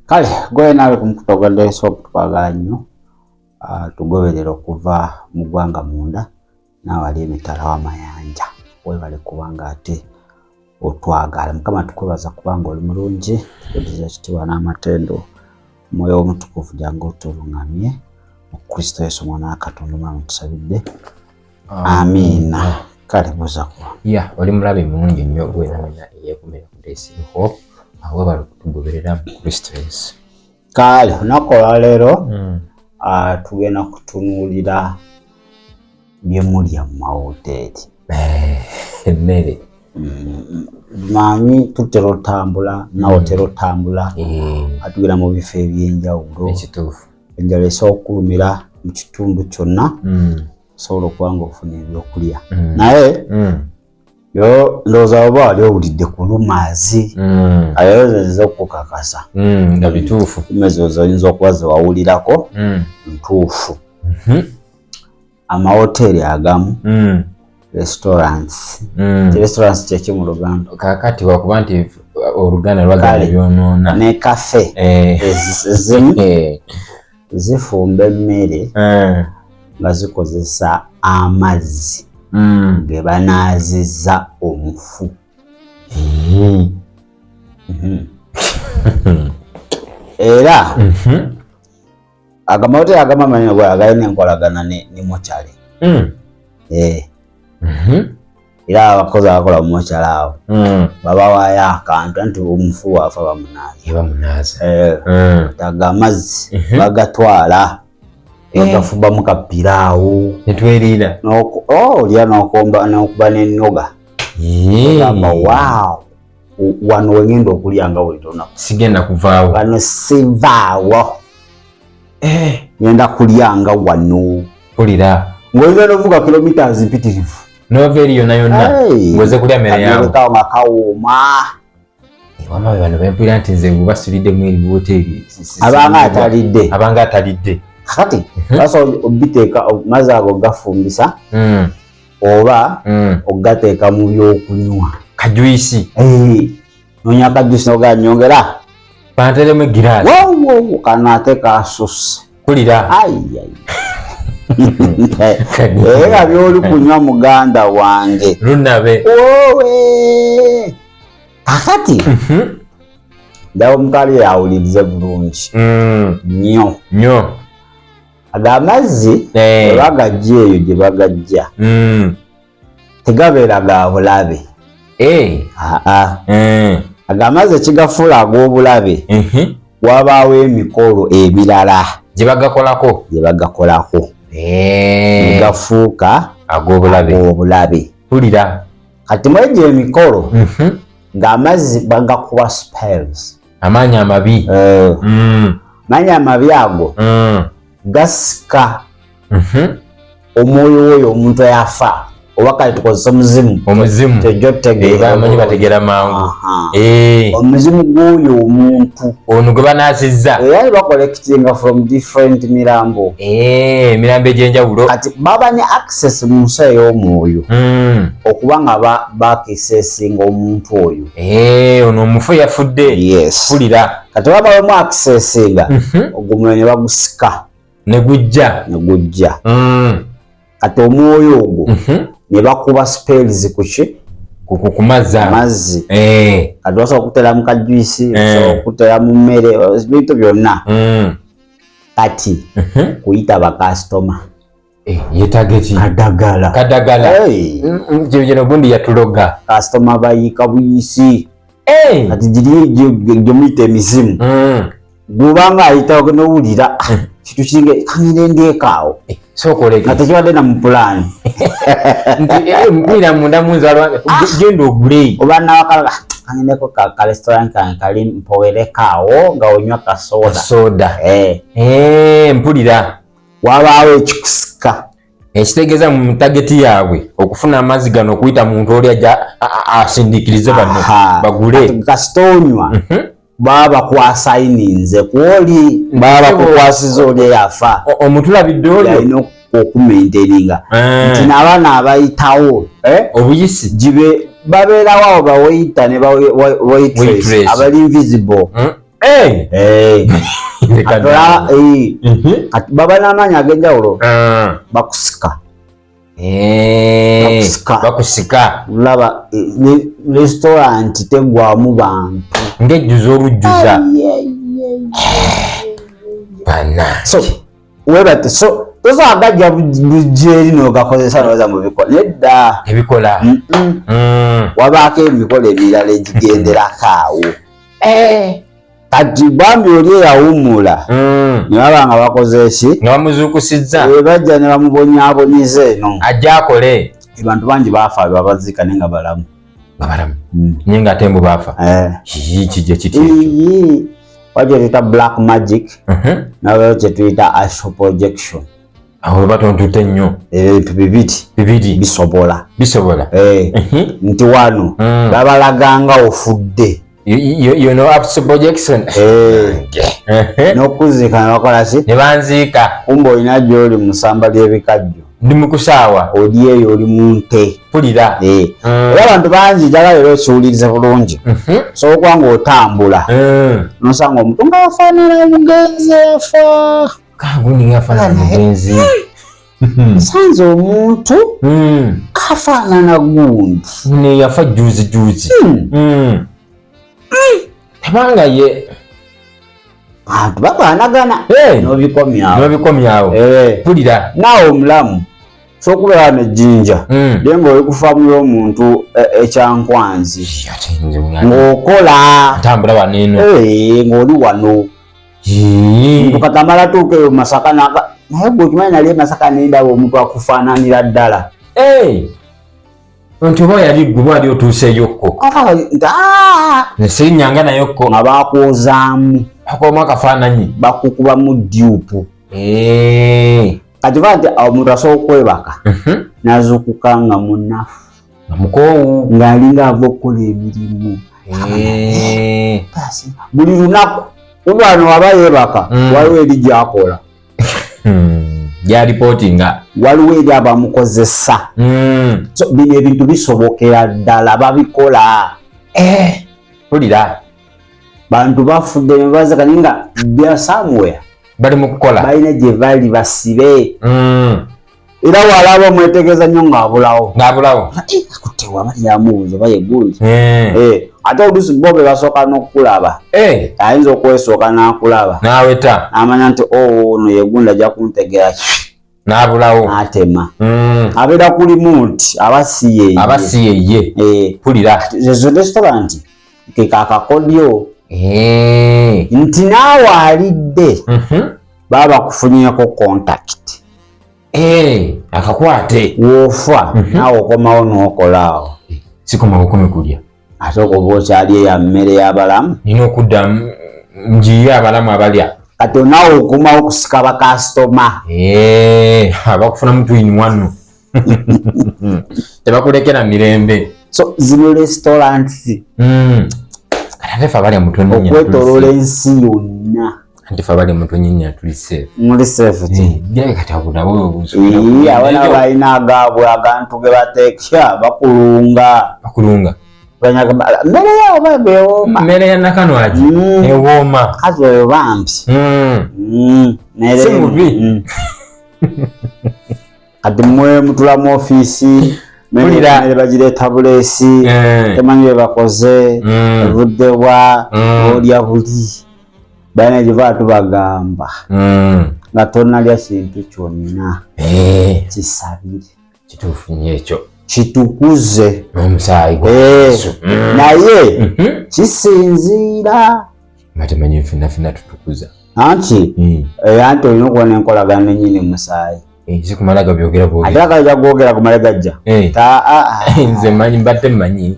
Kale gwe nawe ku mukutu ogwa Daysop, twagala nnyo tugoberera okuva mu ggwanga munda n'awali emitala w'amayanja. Weebale kubanga ate otwagala. Mukama, tukwebaza kubanga oli mulungi. Tukuddiza ekitiibwa n'amatendo. Omwoyo omutukuvu, jangu otuluŋŋamye mu Kristo Yesu, omwana wa Katonda omulamu, tusabidde, amiina. Kale buuza kuba. Ya, oli mulabi mulungi nnyo gwenamenya eyekumira ku Days Hope. Webale okutugoberera mu Kristo Yesu. Kale olunaku olwaleero tugenda kutunuulira bye mulya mu mawoteeri. Emmere. Manyi tutera otambula, nawe otera otambula, atugenda mu bifo ebyenjawulo. Ekituufu. Enjala esobola okukulumira mu kitundu kyonna, osobola okuba nga ofuna ebyokulya, naye yo ndowooza oba wali owulidde ku rumours, ayo nziza okukakasa. Nga bituufu. Rumours ezo oyinza okuba zewawulirako ntuufu. Amawoteeri agamu, restaurants, restaurants kyeki mu Luganda? Kakati wakuba nti Oluganda lwagala byonoona. Ne cafe ezimu zifumba emmere nga zikozesa amazzi ge banaazizza omufu. Era agamawoteri agamu amanene gwe agalina enkolagana ne mortuary. Era abakozi abakola mu mortuary awo babawaayo akantu, anti omufu waafa bamunaaza. Bamunaaza. Taga amazzi bagatwala, bagafumbamu kapiraawo. Netweriira. Olya n'okomba n'okuba n'ennoga, ogamba, "Waaw, wano wengenda okulya nga buli lunaku." Sigenda kuvaawo. Wano sivaawo, ngenda kulya nga wano. Mpulira. Ng'oyinza n'ovuga kilometers mpitirivu. Nova eri yonna yonna ng'oze kulya mmere yaabwe. Kawo nga kawooma. Wama bano bempulira nti nze basuliddemu eri woteeri. Abanga atalidde. Abanga atalidde. Kakati basobola obiteeka mazzi ago gafumbisa oba okugateeka mu byokunywa. Kajuice. Nonya kajuice nogaa nyongera. Banteremu egiraasi. Wowowo, kano ate kasusse. Kulira. Ayi, era byoli kunywa, muganda wange. Lunabe. Wowe, kakati ndaba omukali awulirize bulungi nnyo. Nnyo. Ago amazzi bwe bagajja eyo gye bagajja, tegabeera ga bulabe. Aa, ago amazzi ekigafuula ag'obulabe, wabaawo emikolo emirala gye bagakolako. Gye bagakolako ne gafuuka ag'obulabe. Ag'obulabe. Pulira. Kati mwegyo emikolo ng'amazzi bagakuba spells. Amaanyi amabi. Maanyi amabi ago gasika omwoyo woyo omuntu eyafa, oba kale tukozesa omuzimu. Omuzimu. Tejjo Eh, bamanyi bategeera mangu. Omuzimu gw'oyo omuntu ono gwe banaasizza. Era bacollectinga from different mirambo. Emirambo egy'enjawulo. Kati baba ne access mu nsi ey'omwoyo okuba nga baakisesinga omuntu oyo. Ono omufu yafudde. Yes. Pulira. Kati baba bamu accessinga, ogwo mwoyo ne bagusika. Ne gujja. Ne gujja. Kati omwoyo ogwo ne bakuba spells ku ki? Ku mazzi ago. Mazzi. Kati basobola okutera mu kajuice, basobola okutera mu mmere, ebintu byonna. Kati kuyita bakasitoma. Yeetaaga eki? Kadagala. Kadagala. Hey. Kino gundi yatuloga. Kasitoma bayiika buyisi. Kati giri gyomuyita emizimu, gubanga ayita nowulira kintu kiringa kangende ndyekaawo Sooka oleke. nga tekibadde na mu pulaani. Nti mpulira munda munze waliwo, genda ogule. Oba nawakala kangendeko ka restaurant kange kali mpowerekaawo nga onywa kasoda. Soda. Eh. Mpulira. Wabaawo ekikusika. Ekitegeeza mu target yaabwe okufuna amazzi gano okuyita muntu oli ajja asindiikirize bano bagule. Kasita onywa, baba bakwasayininze kwoli, baba bakukwasiza oli eyafa. Omutulabidde olyo. Yalina okumaintaininga nti n'abaana abayitawo, eh, obuyisi. Gibe babeerawo awo, bawaiter ne waitress Waitress. abali invisible. Eh. Eh. Leka Kati olaba, eh, Mhm. kati baba n'amaanyi ag'enjawulo Ah. bakusika. Eh. Bakusika. Bakusika. Olaba eh, restaurant tegwamu bantu. Ng'ejjuza olujjuza. Bana. So webate so tosobola gajja bujja eri n'ogakozesa noza mu bikola nedda. Ebikola. Mm-mm. Wabaako emikolo emirala egigenderako awo. Kati bambi oli eyawummula ne baba nga bakoze ki, Nga bamuzuukusizza. Eh, bajja ne bamubonyaabonyiza eno. Ajja akole. Abantu bangi baafa babaziika naye nga balamu. Nga balamu. Naye ng'ate mbu baafa. Eh. Kii kijja kiti ekyo? Iyi. Waliwo kye tuyita black magic, nawaliwo kye tuyita astral projection. Awo we batontutte nnyo. Ebintu bibiri. Bibiri. Bisobola. Bisobola. Eh. Nti wano babalaga nga ofudde. You know astral projection. Eh. N'okuziika ne bakola ki? Ne banziika. Kumbe olina gy'oli mu ssamba ly'ebikajjo. Ndi mu kusaawa. Oli eyo oli mu nte. Mpulira. Eh. Era abantu bangi njagala era okiwulirize bulungi. Osobola okuba ng'otambula. N'osanga omuntu ng'afaanana omugenzi afa. Kangundi ng'afaanana omugenzi. Nsanze omuntu afaanana gundi. Ne yafa juzi juzi. Tabanga ye. Abantu bafaanagana. N'obikomyawo. N'obikomyawo. Mpulira. Naawe omulamu osobola okubeera wano ejjinja. Naye ng'oli ku faamu y'omuntu ekyankwanzi. Ng'okola. Ntambula wano eno. Ng'oli wano. Muntu kati amala atuuka eyo mu Masaka n'aka, naye gwe okimanyi nali e Masaka ne ndaba omuntu akufaananira ddala. Nti oba yali ggwe wali otuuseeyokko. Ah! Ne sirinyanga nayokko. Nga bakwozaamu. Bakubamu akafaananyi. Bakukubamu ddyupu. Kati va nti omuntu asobola okwebaka. N'azuukuka nga munafu. Nga mukoowu. Ng'alinga ava okukola emirimu. Buli lunaku. Kuba wano waba yeebaka, waliwo eri gy'akola. Gy'alipootinga. Waliwo eri abamukozesa. So, bino ebintu bisobokera ddala, babikola. Mpulira. Bantu bafudde ne bazika naye nga bya somewhere. Bali mu kukola. Balina gye bali basibe. Era walaba omwetegereza nnyo ng'abulawo. Ng'abulawo. Akutte waba yamubuuza oba ye gundi. Ate oluusi bo be basooka n'okukulaba. Ayinza okwesooka n'akulaba. N'aweta. N'amanya nti, oh, ono ye gundi ajja kuntegera. N'abulawo. N'atema. Abeera ku limuuti, aba si ye ye. Aba si ye ye. Mpulira. Ezo restaurant ke kakakodyo. Nti naawe alidde. Baba bakufunyeeko contact. Akakwate. W'ofa, naawe okomawo n'okola awo. Sikoma bukumi kulya. Ate okuba okyali eya mmere y'abalamu. Nina okudda ngiye abalamu abalya. Kati naawe okomawo okusika bakasitoma. Abakufunamu twini wano. Tebakulekera mirembe. So zino restaurants. Kati ate ffe abalya mutonyinya Okwetooloola ensi yonna. Ate ffe abalya mutonyinya tuli safe. Muli safe ki? Jjaye kati abo nabo Abo nabo balina agaabwe agantu ge bateekya bakulunga. Bakulunga. Banyaga, mmere yaabwe bambi ewooma. Mmere ya Nakanwagi ewooma. Kazi oyo bambi. Si mubi. Kati mmwe mutula mu ofiisi, Mpulira. mmere bagireeta buleesi, temanyi bye bakoze, evudde wa, olya buli. Balina gye baba tubagamba. Nga tonnalya kintu kyonna. Kisabire. Kituufu nnyo ekyo. Kitukuze. N'omusaayi gwa Yesu. Naye, kisinziira. Nga temanyi ffenna ffenna tutukuza. Anti, anti olina okuba n'enkolagana ne nnyini musaayi. Sikumala gabyogera bwogera. Ate akajja kwogera kumale gajja. Nze mmanyi, mbadde mmanyi.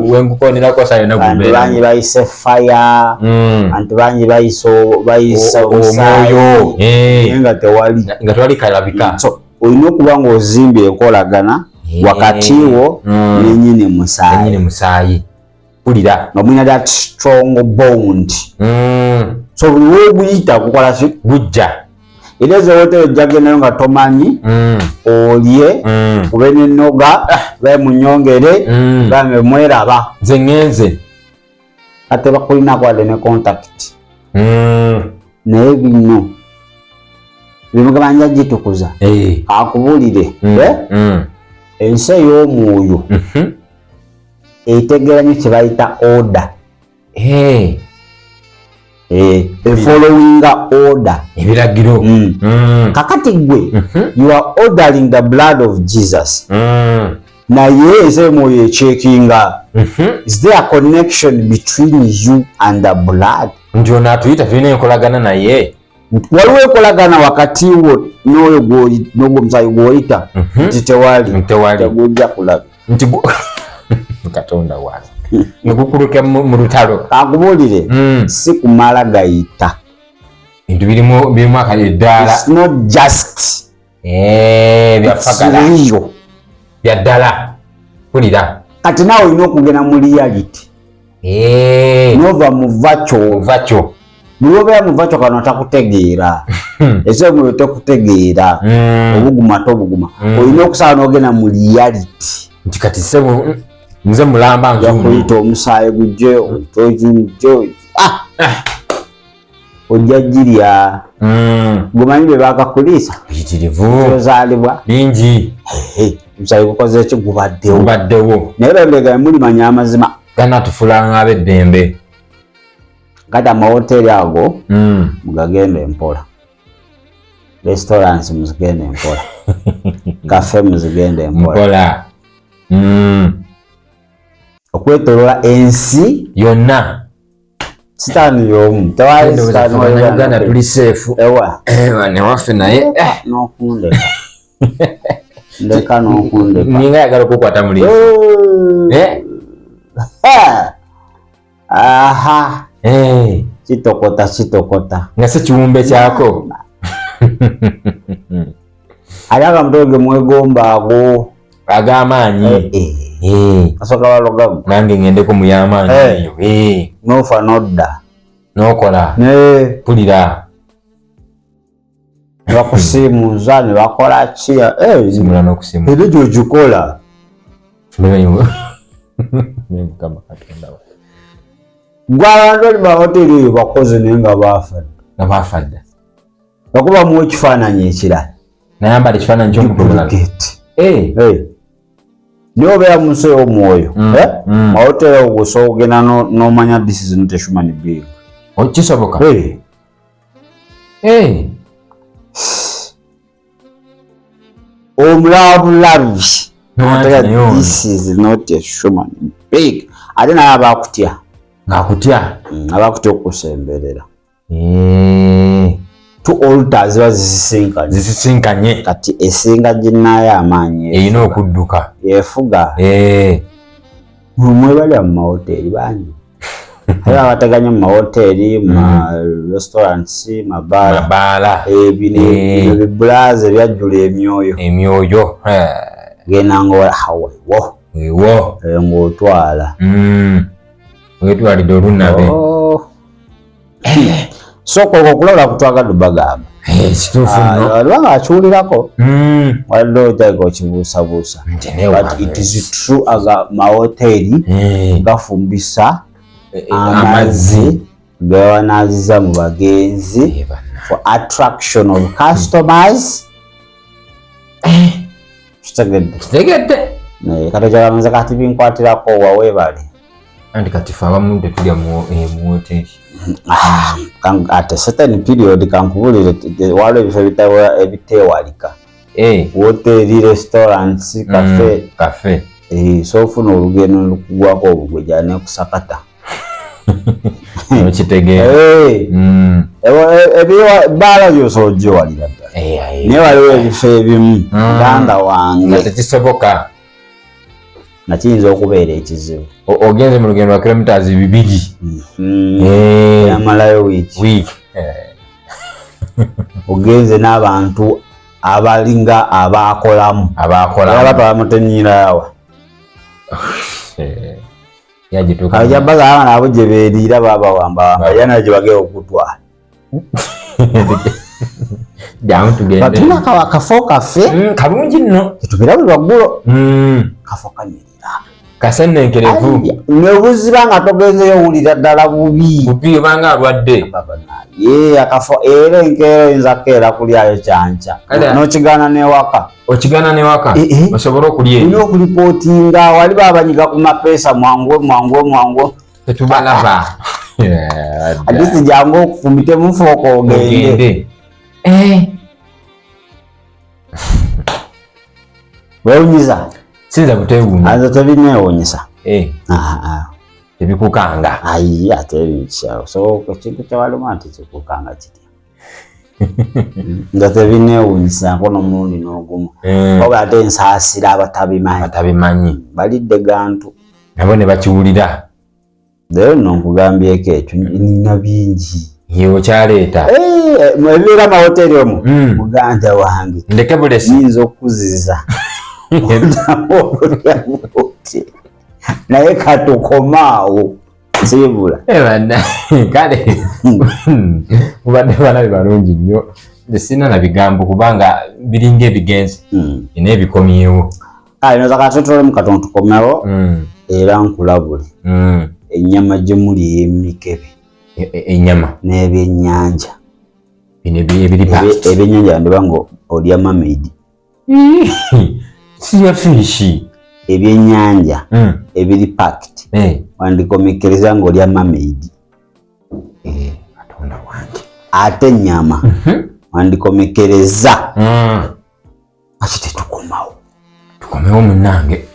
We nkukonerako saa yonna Bantu gubeera. bangi bayise fire. Bantu bangi bayise omusaayi. Omwoyo. Naye nga tewali. Nga tewali kalabika. So, olina okuba ng'ozimbye enkolagana wakati wo ne nnyini musaayi. Ne nnyini musaayi. Mpulira. Nga mulina that strong bond. So buli w'oguyita gukola ki? Gujja. Era ezo wotero ojja kugendayo nga tomanyi, olye, ube n'ennoga, ube munyongere, gambe mweraba. Nze ŋŋenze. Ate bakulinako wadde ne contact. Naye bino bimugamba nja gitukuza. Akubulire. Ensi ey'omwoyo etegeera nnyo kye bayita order. Efollowinga order. Ebiragiro. Kakati gwe you are ordering the blood of Jesus. Naye ensi ey'omwoyo echeckinga. Is there a connection between you and the blood? Nti ono atuyita tulina enkolagana naye. Waliwo enkolagana wakati wo n'oyo n'ogwo omusaayi gw'oyita nti tewali. Tewali. Tegujja kulaba. Nti Katonda wange. Negukuluka mu lutalo. Kakubuulire. Si kumala gayita. Bintu birimu akali eddaala. It's not just. Byafagala. It's real. Bya ddala. Mpulira. Kati naawe olina okugenda mu reality. Nova mu virtual. Virtual. Buli lw'obeera mu virtual kano takutegeera. Ensi omwoyo tekutegeera. Obuguma tobuguma. Olina okusala n'ogenda mu reality. Nti kati ssebo, nze mulamba nzuuno. Yakuyita omusaayi gujje, oyite ogujje. Ojja girya. Gumanyi bye baakakuliisa? Biyitirivu. Ozaalibwa. Bingi. Omusaayi gukoze ki? Gubaddewo. Gubaddewo. Naye bembega mulimanya amazima. Ganaatufulanga ab'eddembe. Kati amawoteeri ago mugagende mpola. Restaurants muzigende mpola. Cafe muzigende mpola. Mpola. Okwetoloola ensi yonna. Sitaani y'omu. Tewali Ndowooza sitaani ffe wa Bannayuganda Uganda. tuli safe. Ewa. Ewa, ne waffe naye. N'okundeka. Ndeka n'okundeka. Ninga ayagala okukwata mulimu. Aha. Kitokota, kitokota. Nga si kiwumbe kyako. Ali akamutwe ge mwegomba ago. Ag'amaanyi. Asooka balogamu. Nange ngendeko mu y'amaanyi eyo. N'ofa n'odda. N'okola. Mpulira. Ne bakusiimuuza, ne bakola ki? Simula n'okusiimuuza. Era gy'ogikola. Mukama Katonda wange. Gwe abantu bali mu hoteri eyo bakoze naye nga baafa dda. Nga baafa dda. Bakubamu ekifaananyi ekirala. Nayambala ekifaananyi ky'omuntu omulala. Duplicate. Naye obeera mu nsi ey'omwoyo. Mahoteri ago osobola okugenda n'omanya this is not a human being. Oh, kisoboka. Omulabulabi. N'omanya naye ono. This is not a human being. Ate naye aba akutya. Ng'akutya. Aba akutya okusemberera. Two altars ziba zisisinkanye. Zisisinkanye. Kati esinga ginnaayo amaanyi Erina efuga. okudduka. Efuga. Mwe bali mu mawoteeri bangi. Ate abateganya mu mawoteeri, mu restaurants, mabaala. Mabaala. Bino bibulaaza ebyajjula emyoyo. Emyoyo. Genda ng'ola, ha, weewo. Weewo. Ng'otwala. Weetwalidde olunnabe. Oh. So okwo okulabula kutwagadde bagamba. Kituufu nno. Waliwo nga akiwulirako. Waliwo oteeka okibuusabuusa. Nti naye But wabwe. it is true aga mawoteeri gafumbisa amazzi. amazzi gewanaaziza mu bagenzi Banna. for attraction of customers. Kitegedde. Kitegedde. Kati okyagamba nze kati binkwatirako wa weebale. Anti kati ffe abamu tetulya mu woteeri. At a certain period kankubulire waliwo ebifo ebiteewalika. Woteeri, restaurants, cafe. Cafe. So ofuna olugendo lukugwako obugwe gyane nekusakata. Okitegeera. Ebbaala gy'osobola ogyewalira ddala. Naye waliwo ebifo ebimu, muganda wange. Nga tekisoboka. Nga kiyinza okubeera ekizibu. Ogenze mu lugendo lwa kilometers 2. Yamalayo wiiki. Wiiki. Ogenze n'abantu abalinga abaakolamu. Abaakolamu. Abatwala mutenyirawa. Yagituuka. Abajja baza abaana abo gye beeriira babawambawamba, era nayo gye bagenda okutwala. Jangu tugende. Batulina akafo kaffe. Kalungi nno. Tetubeera buli lwaggulo. Kafo kanyirira. Kasenenkerevu. Nebuziba nga togenzeyo owulira ddala bubi. Bubi obanga alwadde. Ye akafo era enkeera oyinza kukeera kulyayo kyanca. N'okigaana n'ewaka. Okigaana n'ewaka? Eh, eh. Osobole okulya eri. Olina okulipootinga wali babanyiga ku mapeesa mwanguwe mwanguwe mwanguwe. Tetubalaba. At least jangu okufumite mufuuka ogende. Eh. Wewunyiza? Sinza butewuunya. Azo tebinewuunyisa. Eh. Tebikukanga. Ayi ate ebikya. So ekintu kyewalimu nti kikukanga kitya. Nga tebinewuunyisa nkono omulundi n'ogumu. Oba ate nsaasira abatabimanyi. Abatabimanyi. Balidde gantu. Nabo ne bakiwulira. Leero nno nkugambyeko ekyo nina bingi. Ye okyaleeta. Ebibeera amawoteri omwo. Muganda wange. Ndeke bulesi. Nyinza okukuziza. Okulya mu hoteri. Naye katukomaawo. Siibula. Kale mubadde balabi balungi nnyo. Nze sirina na bigambo kubanga biringa ebigenzi. Nina ebikomyewo. Kale noza katutolemu katono tukomewo. Era nkulabule. Ennyama gye muli ey'emikebe. Ennyama. N'ebyennyanja. Bino ebiri packed. Ebyennyanja ndiba nga olya mermaid. Siya fish. Ebyennyanja ebiri packed. Wandikomekkereza ng'olya mermaid. Katonda wange. Ate ennyama wandikomekkereza. Lwaki tetukomawo? Tukomewo munnange.